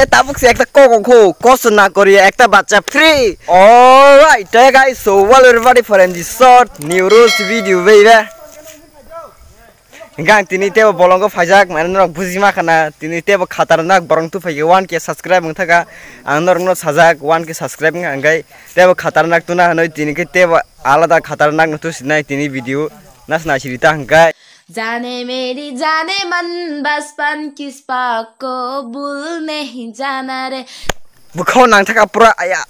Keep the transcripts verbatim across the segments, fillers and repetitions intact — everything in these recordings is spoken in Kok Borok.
E tabuk se ekta kok ongkho, kosto na kori ekta bacha free. Alright, hey guys, so welcome everybody for in this short new rules video, baby. Hingke ang tini tebo bolongo phaijak, mane norok buji ma khana, tini tebo khatarnak borong tu phaikhe one K subscribe wng thaka, ang norokno sajak one K subscribe wngkha, hingke tebo khatarnak tuna hinwi tini khe tebo alada khatarnak no tu sinai tini video nas nai siri ta hingke. जाने मेरी जाने मन बचपन किस पाक को भूल नहीं जाना रे। Bwkhao nang thaka pura aya.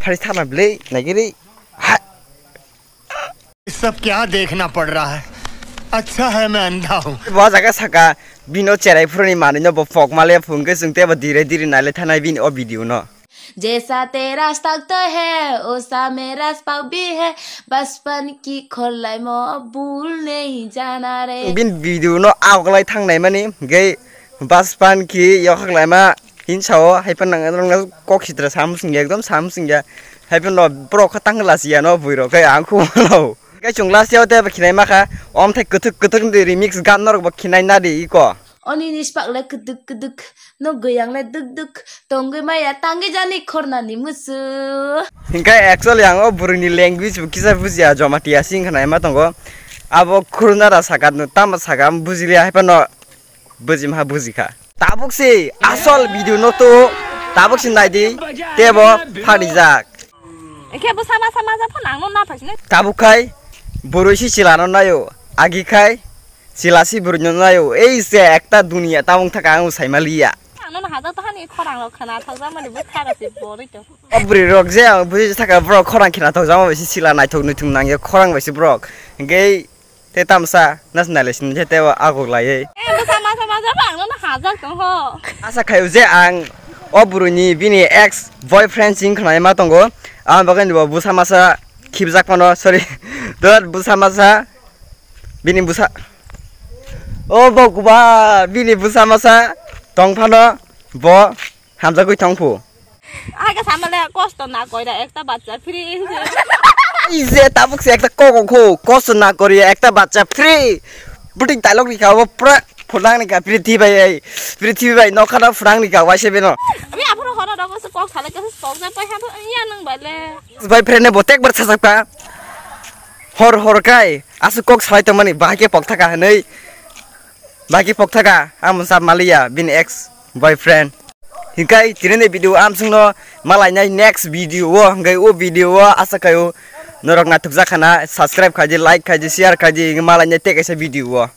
Phari thana bwlwi nagiri. Ha. सब क्या देखना पड़ रहा है? अच्छा है मैं अंधा हूँ। Bo jaga saka bino cherai phuruni manwi no bo pok male phung ke chwng tebo dire dire nale thanai bini o video no. जैसा तेरा शौक है वैसा मेरा शौक भी है बचपन की खोलाई मो भूल नहीं जाना रे। Bin video no agoklai thangnai mani gei baspan ki yokhak laima hinsao haipan nang kok sitra sam singya ekdom sam singya haipan no borok kha tang lasiya no buiro kai ang khu no kai chung last yao te khinai makha om thai kwthwk kwthwk ni remix gan norok bo khinai nadi iko. Oni ni spak le kuduk kuduk, no goyang le duk duk, tongwi maya tangwi jani khornani musu. Hingke actually ang o bwrwini language bo kisa bujiya, Jamatia sing khna ema tongo. Abo khurna da saka no tama saka am bujiliya hai phano bujima bujikha. Tabuk si asol video no to, tabuk si naidi tebo pharijak. Ekhe bwsa masa maja phano ang no naphai sini. Tabuk khai bwrwi si chilano nayo, agi khai chila si bwrwi no nayo. Ei se ekta duniya tamung thaka ang sai maliya. Ang no hajak to hani khorang rok khana thok jamani bwkha rok se bori to. O bwrwi rok je ang buji thaka borok khorang khina thok jama bai si chila naithok nuithung nangya khorang bai si borok. Hingke Te tamsa nas nale sin je te agok lai. Eh, bwsa masa masa bang no hajak tong ho. Asa khayo je ang o buruni bini ex boyfriend sing khnai ma tongo. Ang bagani bo bwsa masa khibjak mano, sorry. Dot bwsa masa bini bwsa. O bo kuba bini bwsa masa tong phano bo Hamjagwi thangphu. Aga samale kosto na koira ekta bachcha free. Ije tabuk se ekta kok ongkho, kosto na kori ekta bachcha free. Buting talok ni kabo pura phulangni ka prithibi bai, prithibi bai nokhana phulangni ka waise beno. Ami aphuru horo dogo se kok sale kok se kok ja pai ha iya nang bale. Bai friend ne botek bar sasakka. Hor hor kai asu kok salai tongmani bahai ke pok thaka hinui. Bahai ke pok thaka amsa maliya bini ex boyfriend. Hikai tini ni video amsung no malainai next video o hingkai o video o asa kayo norok nathukjak khana subscribe khaidi, like khaidi, share khaidi, malainai tei kaisa video o.